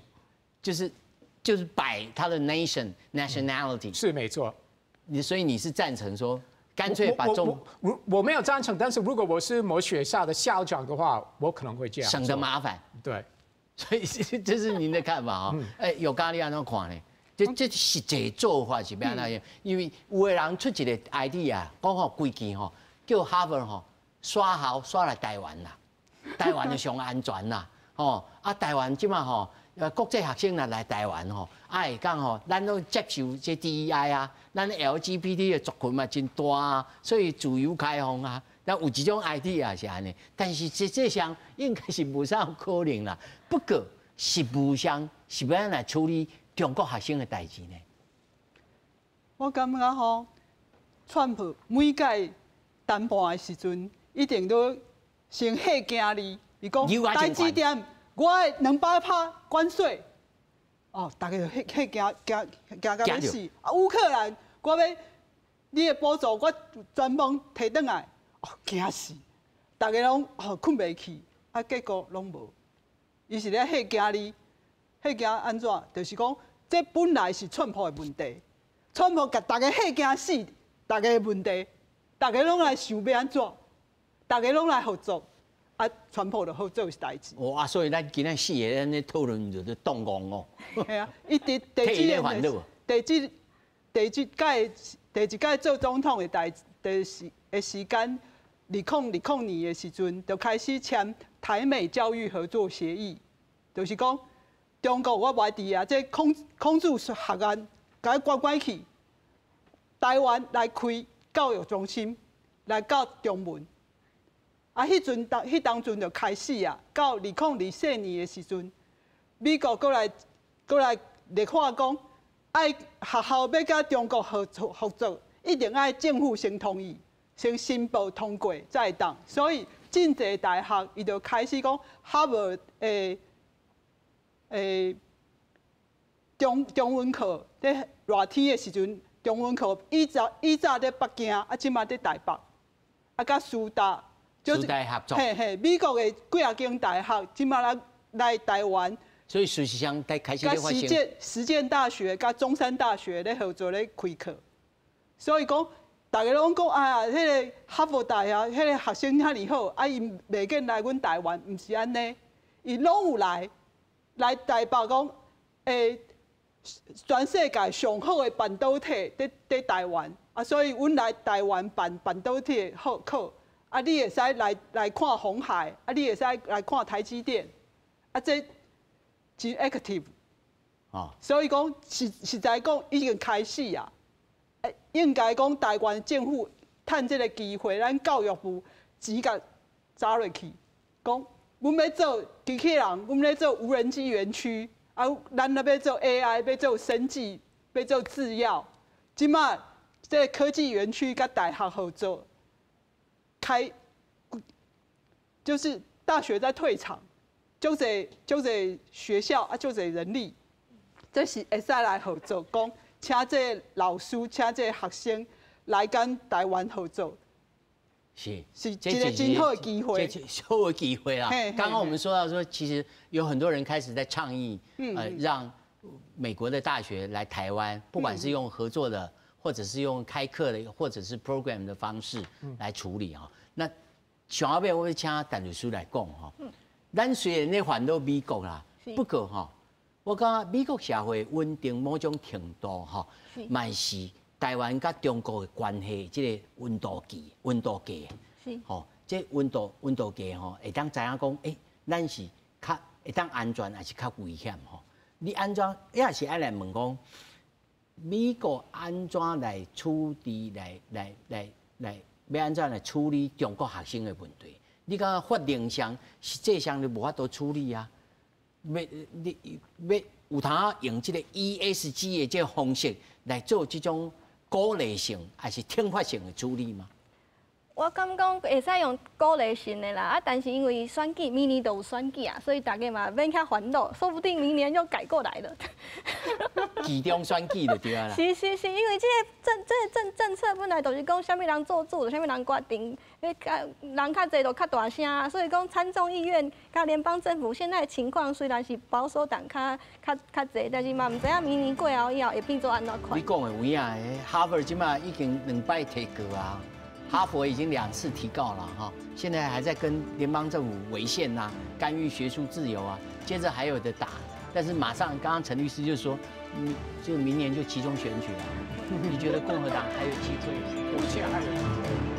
就是 by 他的 nation nationality。是沒錯。所以你是贊成說，乾脆把中我沒有贊成，但是如果我是某學校的校長的話，我可能會這樣。省得麻煩。對。所以這是您的看法啊？哎，有咖喱按怎看呢？這實際做法是欲按怎樣？因為有的人出一個 idea，講吼規矩吼，叫哈佛吼徙校徙來台灣啦，台灣就上安全啦，吼啊台灣這馬吼，國際學生若來台灣吼，啊會講吼，咱攏接受這 DEI 啊，咱 LGBT 的族群嘛真大啊，所以自由開放啊。那有這種 idea 是按呢，但是實際上應該是無啥可能啦。不過實務上是欲按怎來處理中國學生的代誌呢？我感覺吼，川普每屆談判的時陣，一定都先嚇驚你，伊講台積電，我的200趴關稅，哦，大家就嚇嚇驚驚驚甲欲死。啊，烏克蘭，我欲你的補助，我全部提轉來，哦，驚死！大家攏哦睏袂去，啊，結果攏無。伊是咧嚇驚你，嚇驚按怎？就是講，這本來是川普的問題，川普共大家嚇驚死，大家的問題，大家攏來想欲按怎，大家攏來合作，啊，川普就好做代誌。哇，所以咱今仔四个咱咧討論就是動戇哦。係啊，伊佇第幾年？第一屆做總統的代的時的時間，2020年的時陣，就開始簽台美教育合作協議，就是講中國我無佇啊，這孔子學院共伊關關去，台灣來開教育中心，來教中文。啊，彼當陣就開始啊，到2024年的時陣，美國閣來立法講，愛學校欲佮中國合作，一定愛政府先同意，先申報通過才會當。所以真濟大學伊就開始講，哈佛的中文課，佇熱天的時陣，中文課以早佇北京，啊，這馬佇台北，啊，佮師大，師大合作，嘿嘿，美國的幾仔間大學，這馬來台灣。所以事實上在開始咧發生。實踐大學佮中山大學咧合作咧開課，所以講，大家攏講啊，彼個哈佛大學彼個學生遐爾好，啊，伊袂見來阮台灣，毋是按呢，伊攏有來，來台北講，全世界上好的半導體佇台灣，啊，所以阮來台灣辦半導體好課，啊，你會使來看鴻海，啊，你會使來看台積電，啊，這真 active，所以講實在講已經開始啊，應該講台灣政府趁這個機會，咱教育部錢共砸落去，講阮欲做機器人，阮欲做無人機園區，啊，咱欲做 AI，欲做生技，欲做製藥，這馬這個科技園區佮大學合作，開就是大學在退場。足濟足濟學校啊，足濟人力，這是會使來合作，講請這老師，請這學生來跟台灣合作，是一個真好的機會，好的機會啦。剛剛我們說到說，其實有很多人開始在倡議，讓美國的大學來台灣，不管是用合作的，或者是用開課的，或者是 program 的方式來處理哈。那上後尾我欲請陳律師來講哈。咱雖然咧煩惱美國啦，不過吼，我感覺美國社會穩定某種程度吼，嘛是台灣佮中國的關係這個溫度計，吼，這溫度計吼，會當知影講，咱是較會當安全，還是較危險吼？你按怎也是愛來問講，美國按怎來處理來來來來，欲按怎來處理中國學生的問題？你感覺法令上實際上就無法度處理啊？欲你欲有通用這個 ESG 的這個方式來做這種鼓勵性還是懲罰性的處理嗎？我感覺講會使用鼓勵性的啦，啊，但是因為選舉明年都有選舉啊，所以大家嘛免遐煩惱，說不定明年又改過來了。期中選舉就對啦。是是是，因為這个政這个政政策本來就是講啥物人做主，啥物人決定，彼較人較濟就較大聲，所以講參眾議院佮聯邦政府現在的情況雖然是保守黨較較較濟，但是嘛毋知影明年過後以後會變做按怎款。你講的有影，哈佛這擺已經兩擺提告啊。哈佛已經兩次提告了哈，現在還在跟聯邦政府違憲啊，干預學術自由啊，接着還有的打，但是馬上剛剛陳律師就說，嗯，就明年就期中選舉了，你覺得共和黨還有機會？目前還有機會。